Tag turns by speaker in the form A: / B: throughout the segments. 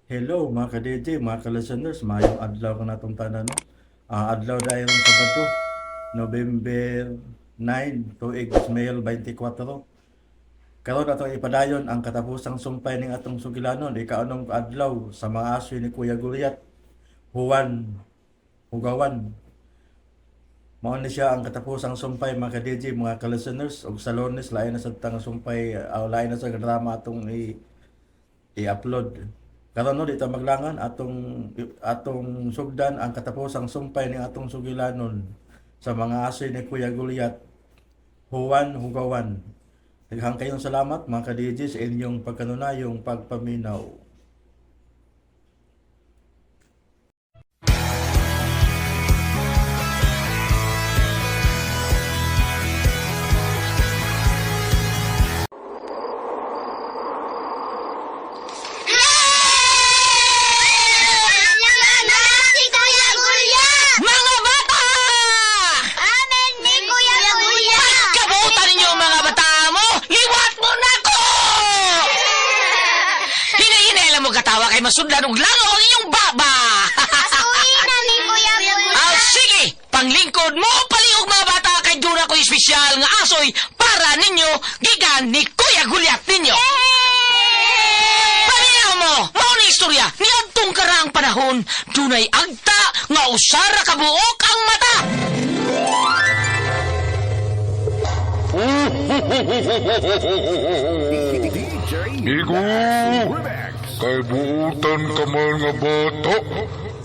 A: Hello mga ka-DJ, mga ka-listeners, maayong adlaw ka natong tanan, no? Adlaw dahil ng Sabado, November 9, tuig 2024. Karon atong ipadayon ang katapusang sumpay ning atong sugilanon, ikaunong adlaw sa mga asoy ni Kuya Gulyat, Juan Hugawan. Mao ni siya ang katapusang sumpay, mga ka-DJ, mga ka-listeners, ug sa Lunes lain na sad tang sumpay, lain na sa drama atong i-upload. Karon, no, dito maglangan atong atong sugdan ang katapusang sumpay ning atong sugilanon sa mga asoy ni Kuya Gulyat, Juan Hugawan. Daghang kayong salamat, mga ka-DJ, sa inyong pagkanunayong pagpaminaw.
B: Si Kuya Gulyat!
C: Mga bata!
B: Amen ni Kuya Gulyat!
C: Kabutan ninyo, mga bata mo! Liwat mo na ko! Hinahinay mo katawa kay masudlan og langaw ang inyong baba!
B: Asuhin na ni Kuya Gulyat!
C: Ah, sige! Panglingkod mo, palihog, mga bata, kay duna ko espesyal nga asoy para ninyo gikan ni Kuya Gulyat ninyo. Paminaw mo! Mao ni istorya ni adtong karaang panahon, dunay agta nga usara ka buok ang mata.
D: Migo, kay buutan ka man nga bata,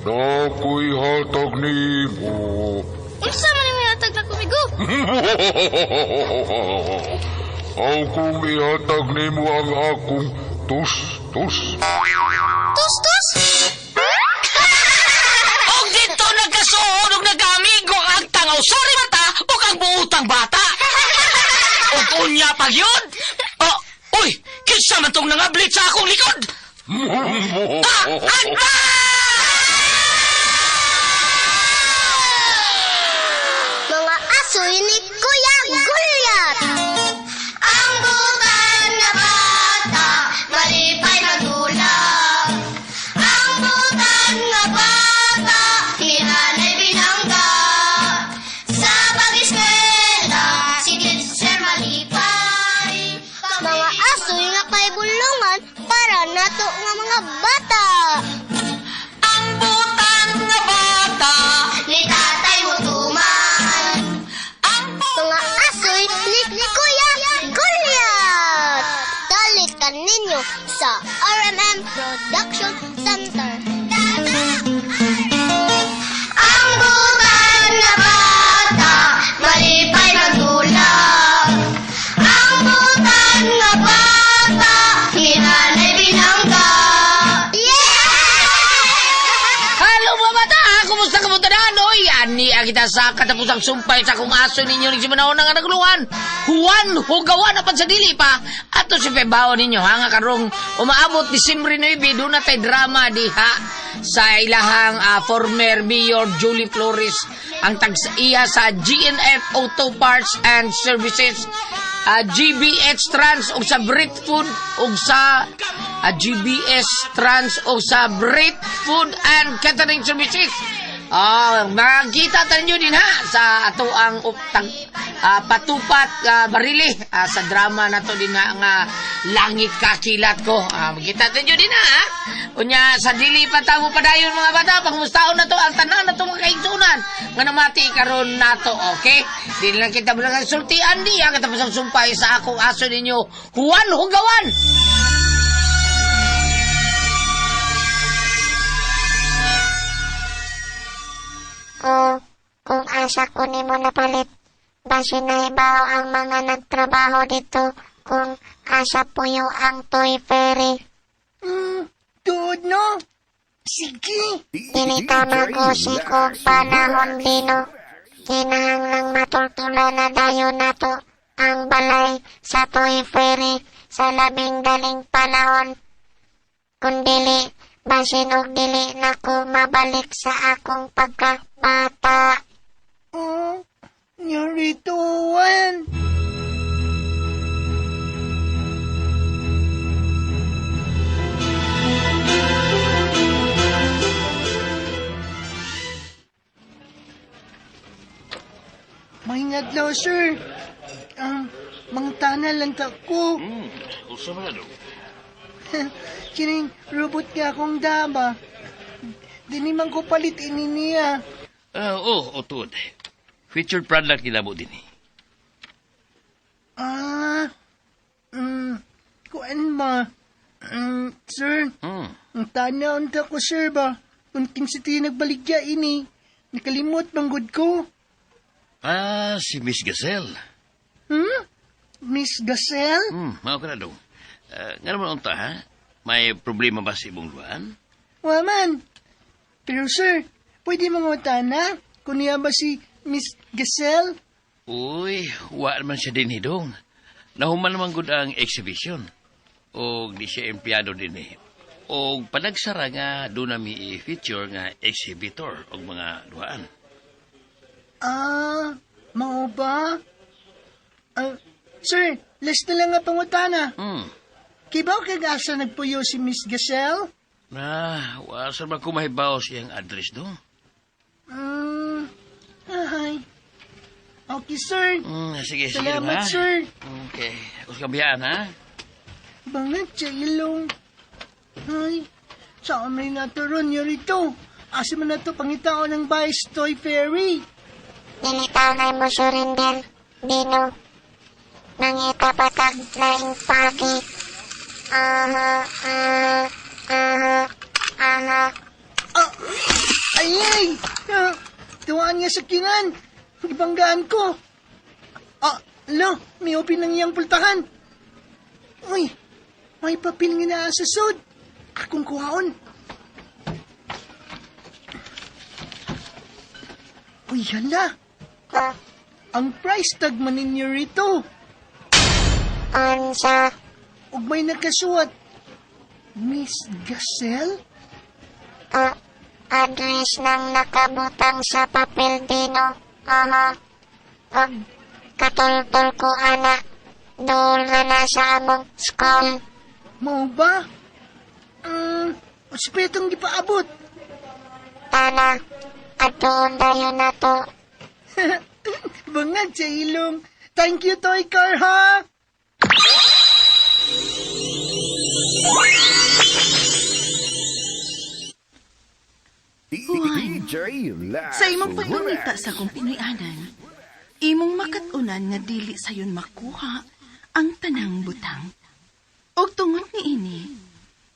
D: na ako'y hatag nimo.
B: Unsa man ang hatag na kumigo?
D: Aw kung ihatag nimo ang akong tus-tus.
B: Tus tus!
C: Og dito nagkasuod og nagkaamigo ang agta nga usara mata ug ang buutang bata. Ug unya pag yun. Oh, uy, kinsa man tong nangablit sa akong likod? Ah, agta!
B: Mga asoy ni Kuya Gulyat! Ang butan na bata, malipay magulang. Ang butan na bata, hinanay binangga. Sa pag-eskwela, si teacher malipay. Mga asoy nga kay bulungan para nato nga mga bata.
C: Ang butan nga bata,
B: Ni tatay mo tuman.
C: ang
B: Mga asoy ni Kuya Gulyat! Dalit ka ninyo sa RMM Production Center. Ang butan na bata, malipay magulang. Ang butan na bata, hinanay binangga. Yeah!
C: Hello, mga bata! Kumusta ka mo tanan? Oy, ani ang kita sa katapusang sumpay sa akong aso ninyo ning simanahon nga naguluhan. Juan Hugawan apan sa dili pa. Ato si Pebaw ninyo ha nga karong umaabot Disyembre 9, doon na tay drama diha sa ilahang former Mayor Julie Flores ang tag iya sa GNF Auto Parts and Services, GBH Trans ug sa Brit Food ug sa GBS Trans ug sa Brit Food and Catering Services. Makita ta ninyo din ha sa ato ang tag, patupat barili sa drama nato din ha, nga Langit Kakilat Ko. Makita ta ninyo din ha. Unya sa dili pa ta mo padayon, mga bata, pangmustaon na to ang tanan na to mga kaigsunan nga namati karon nato, okay? Di lang kita mo lang sultian di ang katapos ang sumpay sa akong aso ninyo, Juan Hugawan.
E: O kung asa ko nimo napalit, basin nahibaw ang mga nagtrabaho dito kung asa puyo ang toy ferry.
F: Tuod no? Sige.
E: Dili ta mag-usik og panahon, Dino. Kinahanglang matultula na dayon nato ang balay sa toy ferry sa labing daling panahon. Kung dili, basin og dili na ko mabalik sa akong pagkabata.
F: Oh, nyarituan. Maayong adlaw, sir. Mangtana lang ta ko.
G: Usa man na dong.
F: Kining robot nga akong dama. Dini man ko palit ini niya.
G: Ah, oh, tuod. Featured product nila mo din eh.
F: Ah, kuan ba? Sir, ang tanaw ta ko, sir ba? Kung kinsa ti nagbaligya ini, nakalimot manggod ko.
G: Ah, si Miss Gazelle.
F: Miss Gazelle?
G: Mao ka na dong. Nga naman unta, ha? May problema ba sa imong duan?
F: Waman. Pero sir, pwede mangutana kung niya ba si Miss Gazelle?
G: Uy, wa naman siya din hidong. Nahuman naman gud ang exhibition. Og di siya empleyado din eh. Og panagsara nga doon nami i-feature nga exhibitor og mga duaan.
F: Ah, mao ba? Ah, sir, last na lang nga pangutana. Kibaw kag asa nagpuyo si Miss Gazelle?
G: Na, wa sa man ko mahibaw siyang address dong.
F: Ay. Okay, sir.
G: Sige, sige
F: Salamat,
G: dong, ha?
F: sir.
G: Okay. Ako sa kabiyaan, ha?
F: Bangat sa ilong. Ay, sa amin na to ron, rito. Asa man na to pangitaon ng Vice Toy Fairy.
E: Dilitaw na mo surrender, Dino. Nangita patag laing pagi. Aha, aha, aha, aha.
F: Ah, ay, ay! Ah, tuwaan niya sa kinan. Ibanggaan ko. Ah, lo, may open ng iyang pultahan. Uy, may papel nga naa sa sud. Akong kuhaon. Uy, hala.
E: Ah,
F: Ang price tag man ninyo rito.
E: unsa,
F: Ug may nakasuwat. Miss Gazelle?
E: ah, address ng nakabutang sa papel, Dino. Aha. Og katultol ko, ana. Dool na na sa among school.
F: Mao ba? Uspetong gipaabot.
E: Tana, adtuon dayon na to.
F: Bangag sa ilong. Thank you, Toy Car, ha?
H: Sa imong pagpangita sa akong Pinoy-anan, imong makat-unan nga dili sayon makuha ang tanang butang. Og tungod niini,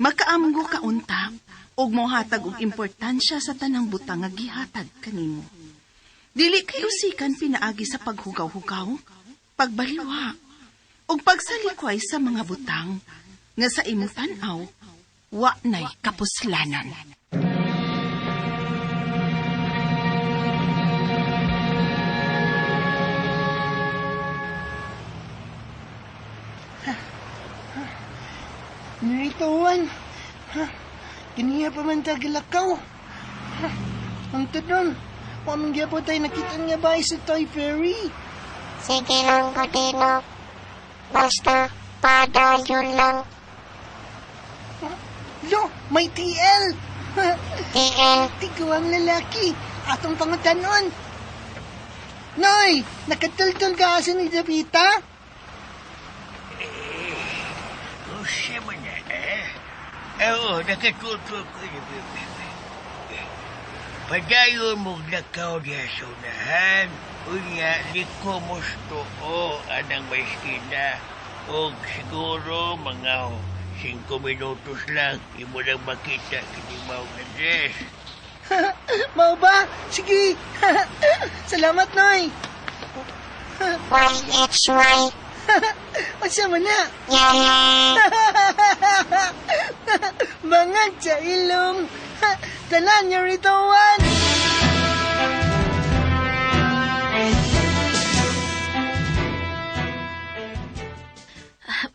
H: makaamgo ka unta og mohatag og importansya sa tanang butang nga gihatag kanimo. Dili kay usikan pinaagi sa paghugaw-hugaw, pagbaliwa, ug pagsalikway sa mga butang nga sa imong tan-aw wa nay kapuslanan.
F: Narito, Juan. Ha? Kaniya pa man tagalakaw. Ha? Ang tanong, wa man gyapon tayo nakita nga ba sa Toy Fairy?
E: Sige lang, Godino. Basta, padayon lang.
F: Lo, may TL!
E: TL,
F: Tiguang lalaki, atong pangutanon. Noy, nakatultol ka asa ni Davita?
G: Usa man na, eh? Oo, nakatultol ko ni Bebe. Padayon mong lakaw diha sa unahan. Unya, liko mo sa tuo anang may eskina. Og siguro mga 5 minutos lang, imo lang makita kini maong address.
F: Mao ba? Sige. Salamat, Noy.
E: YXY,
F: Unsa man na?
E: yay!
F: Bangag sa ilong. Tanan niyo rito, Juan.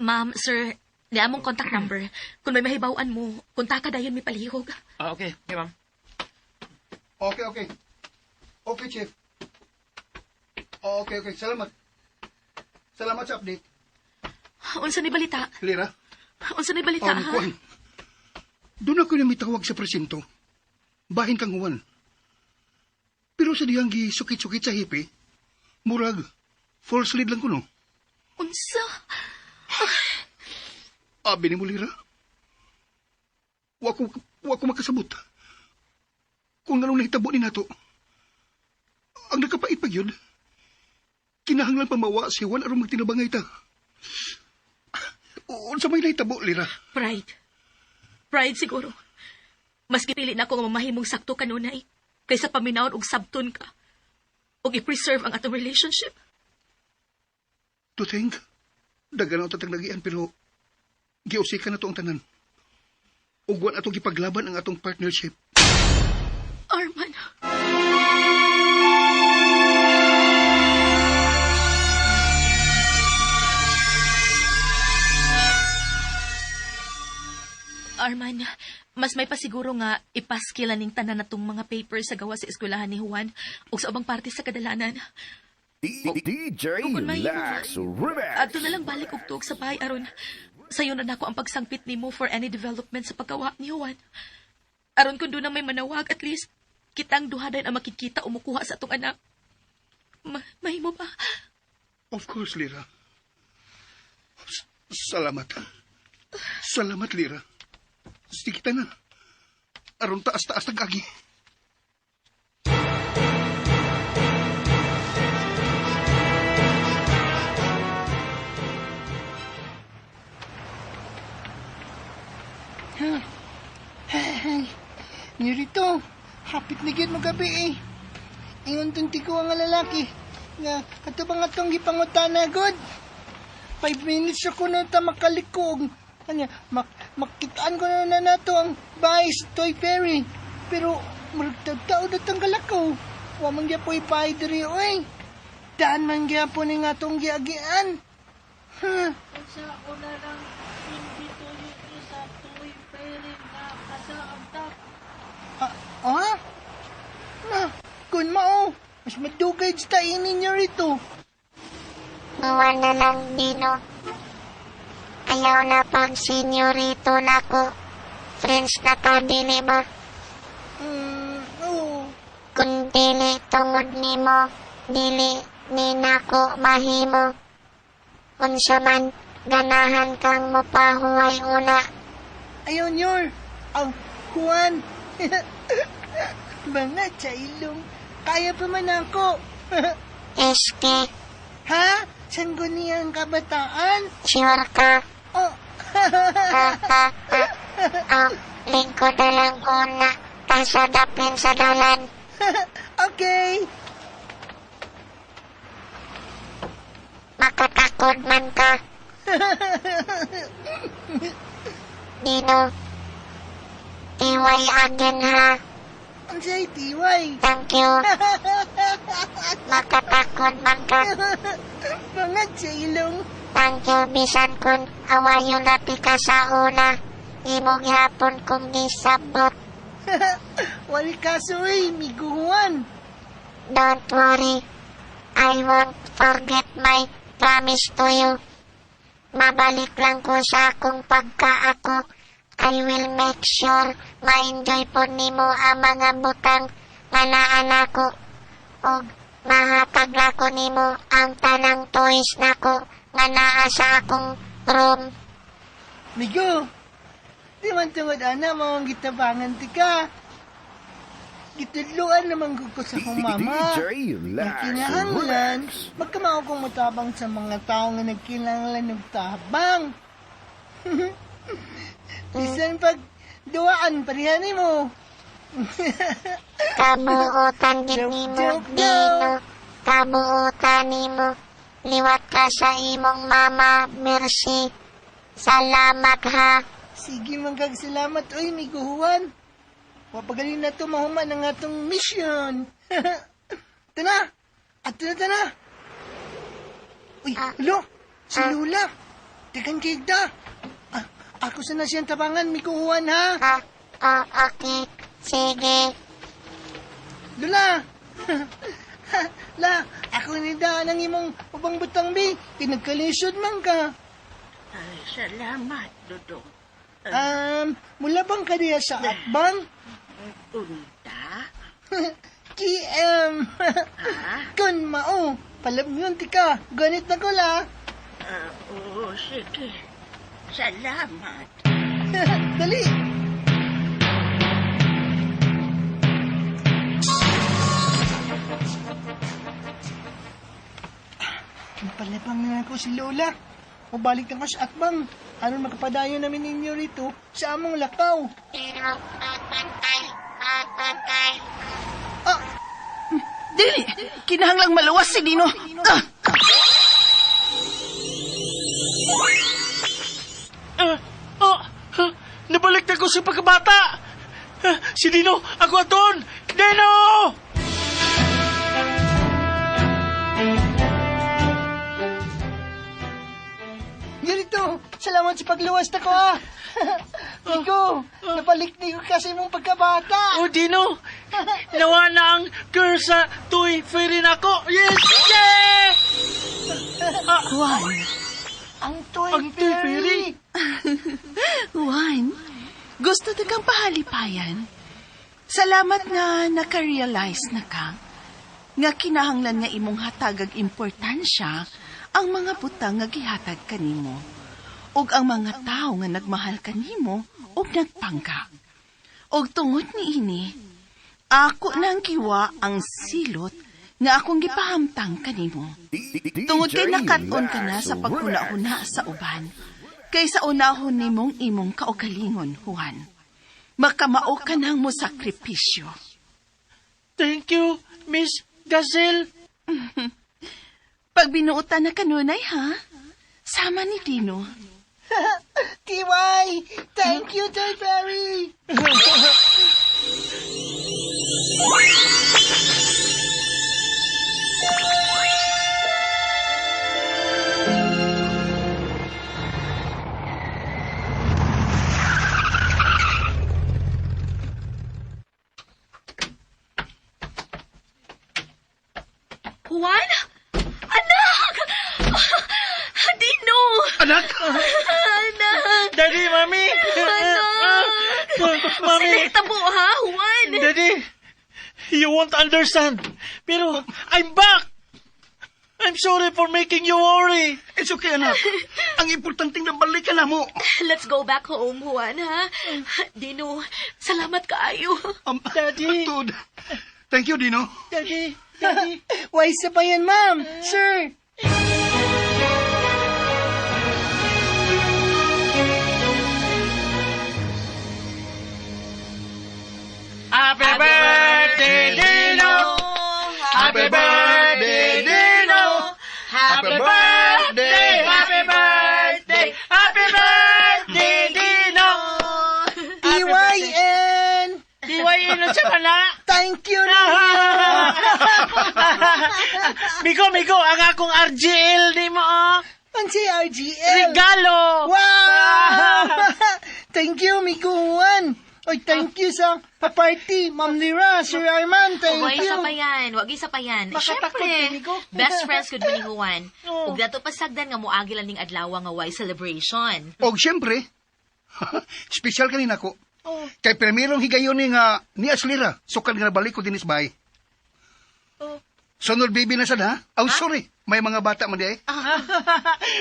I: Ma'am, sir, niya among contact number. Kung may mahibaw-an mo, kontaka dayon mi palihog.
G: Ah, okay. Okay, ma'am.
J: Okay. Okay, Chief. Oh, okay. Salamat. Salamat sa update.
I: Unsa ni balita?
J: Lira?
I: Unsa ni balita, ha?
J: Kuan. Doon ako namitawag sa presinto. Bahin kang Juan. Pero sa diyang gisukit-sukit sa hipi, murag, False lead lang ko, no?
I: Unsa?
J: Abi ni mo, Lira. Wa ko makasabot. Kung anong nahitabo ni nato. Ang nakapait pa yun, kinahanglan pa mawa si Juan aron magtinabangay ta. Unsa may nahitabo, Lira?
I: Pride. Pride siguro. Mas gipili na ako nga mamahimong sakto kanunay kaysa paminawon og sabton ka og i-preserve ang atong relationship.
J: To think, dagan ang tatag nagian pero giusikan na to ang tanan. Ug wa ato gipaglaban ang atong partnership.
I: Arman. Arman, mas may pasiguro nga ipaskila ning tanan natong mga papers sa gawa sa eskwelahan ni Juan ug sa ubang parte sa kadalanan.
K: DJ
I: Kung may
K: Lax Remix.
I: Adto na lang balik og tuog sa bahay aron sayo na nako ang pagsangpit nimo for any development sa paggawa ni Juan. Aron kun doon na may manawag, at least kitang duha dayon ang makikita o mukuha sa atong anak. Mahimo ba?
J: Of course, Lira. Salamat. Salamat, Lira. Sige ta na. Aron taas-taas nag-agi.
F: Nirito, hapit na gyud mo gabi eh. Ingon tong tiko ang lalaki. Nga, kato ba nga tong gipangutana god? 5 minutes ako na ta makalikog. Anya, makitaan ko na na nato ang bahay sa Toy Ferry. Pero, murag tao na tang galakaw. Wa man gyapoy bahay diri, oy. Daan man gyapon ni nga tong giagian. Huh.
L: Unsa una lang imbituyo ni sa Toy Ferry nga kasaang tak.
F: Ah? Na, kun mao. Mas madugay sa ini niyo rito.
E: Buwan na lang, Dino. Ayaw na pag senyorito na ko. Friends na to, dili ba?
F: Oo.
E: Kung dili tungod nimo, dili ni nako mahimo. Unsa man, ganahan kang mopahuway una.
F: Ayaw nyor. Ang Juan. Banga sa ilong. Kaya pa man ako.
E: Eske,
F: Ha? Sangguniang kabataan?
E: sure ka?
F: Oh.
E: Ha, ha, ha. Oh, lingkod na lang una. Tasa dapin sa dalan.
F: Okay.
E: Makatakod man ka. Dino, tiway again ha.
F: Ang say, tiway.
E: Thank you. Makatakod man ka.
F: Bangag sa ilong.
E: Thank you, bisan kun awayo na ka sa una. Imo gihapon kong gisabot.
F: Wali kaso eh, migo Juan.
E: Don't worry. I won't forget my promise to you. Mabalik lang ko sa akong pagkaako. I will make sure ma-enjoy po nimo ang mga butang nga naa nako. Og mahatag nako nimo ang tanang toys nako nga naa sa akong room.
F: Migo, di man tungod ana mo ang gitabangan ti ka. Gitudloan naman ko sa akong mama.
K: DJ
F: Ang
K: Lax
F: kinahanglan,
K: Remix.
F: magkamao kong mutabang sa mga tao nga nagkinahanglan og tabang. Bisan pag duwaan, pareha nimo.
E: Kabuotan gid
F: Joke,
E: nimo,
F: joke,
E: Dino. Kabuotan nimo. Liwat ka sa imong mama, Mercy. Salamat ha.
F: Sige man kag salamat, oy, migo Juan. Wapagaling na to mahuman ang atong mission. Tana! Ato na, tana! Uy, hello! Si Lula! Tekan kigda! Ah, ako sa na siyang tabangan, migo Juan, ha?
E: Ah, okay. Sige.
F: Lula! La, ako ni daan ang imong ubang butang bi. Pinagkalisod man ka.
L: Ay, salamat, Dudong.
F: Mula bang ka diya sa atbang?
L: Unta?
F: GM. Kun mao. Palamyun ti ka. Ganit na ko la.
G: Oo, sige. Salamat.
F: Dali. Palapang na ako si Lola. O balik na ko sa akbang. Aron makapadayon namin ninyo rito sa among lakaw.
E: Pero patay, patay.
H: Dili! Kinahanglang maluwas si Dino. Ah!
L: Nabalik na ko sa pagkabata. Si Dino, ako aton. Dino!
F: Ganito, salamat sa pagluwas na ko ah. Nico, nabalik ni ko kasi mong pagkabata.
L: Oh, Dino! Nawa na ang curse sa Toy Fairy nako. Yes! Yeah!
H: Juan.
F: Ang Toy
L: Ang Toy Fairy.
H: Juan, gusto na kang pahalipayan. Salamat nga naka-realize na ka nga kinahanglan nga imong hatagag importansya ang mga butang nga gihatag kanimo ug ang mga tawo nga nagmahal kanimo ug nagpangka. Ug tungod niini, ako nang kiwa ang silot nga akong gipahamtang kanimo. Tungod kay nakat-on ka na sa paghuna-huna sa uban, kaysa unahon nimong imong kaugalingon, Juan. Makamao ka nang mo sakripisyo.
L: Thank you, Miss Gazelle.
H: Pag binuotan na kanunay, ha? Sama ni Dino.
F: TY! Thank you, Toy Fairy!
I: Juan? Anak! Dino!
J: Anak!
I: Anak!
L: Daddy, Mami!
I: Anak!
L: Mami!
I: Sila tabo, ha, Juan?
L: Daddy, you won't understand. Pero I'm back! I'm sorry for making you worry.
J: It's okay, anak. Ang importanteng nabalik ka na mo.
I: Let's go back home, Juan, ha? Dino, salamat kaayo.
L: Daddy.
J: Dude. Thank you, Dino.
L: Daddy, Daddy.
F: Why sa pa yan, ma'am? Sir!
L: Happy birthday, Dino! Happy birthday, Dino! Happy birthday, happy birthday, happy birthday, Dino!
F: TYN!
L: DYN na siya na!
F: Thank you, Dino!
L: Migo, Migo, ang akong RGL ni mo, oh.
F: Ang si RGL!
L: Regalo!
F: Wow! Thank you, Migo Juan! Oy, thank you sa pa-party, Ma'am Lira, Sir Arman, thank
I: Wag
F: you.
I: isa pa yan. Wag isa pa yan.
L: Makatakot,
I: Siyempre,
L: Inigo.
I: best friends gud mo ni Juan.
L: Oo.
I: Ug dato pasagdan nga moagi lang ning adlaw nga way celebration.
J: Og siyempre, special kanin ako. Kay primerong higayon ni nga ni Aslira, sukad nga nabalik ko dinis bay. Sunod baby na sad ha? Oh, sorry. May mga bata man di ay.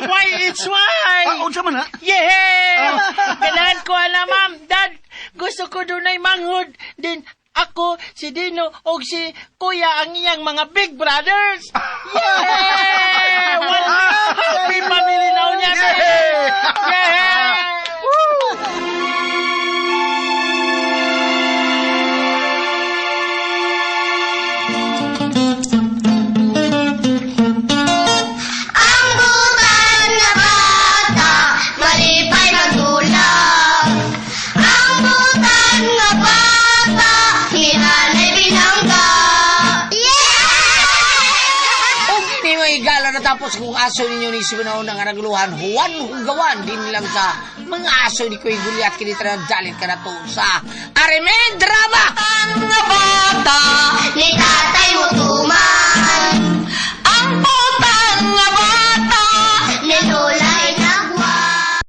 L: Why, it's why!
J: Ah, unsa man ha?
L: Yeah! Ganahan ko ala, ma'am. Dad, gusto ko dunay manghod. Din ako, si Dino, o si Kuya ang iyang mga big brothers. Yeah! One happy family na niya.
J: Yeah!
L: Yeah! Woo!
B: Ang butan nga bata, malipay magdulap. Ang butan nga bata, hinanay binangga. Yeah!
C: Ug ini mo igala na tapos kung aso ninyo ni Sibunaon nga naguluhan, Juan Hugawan din lang sa mga aso ni Kuy Gulyat kini dalit ka na to sa Arimen Drama!
B: Nga bata, ni tatay mo tuman.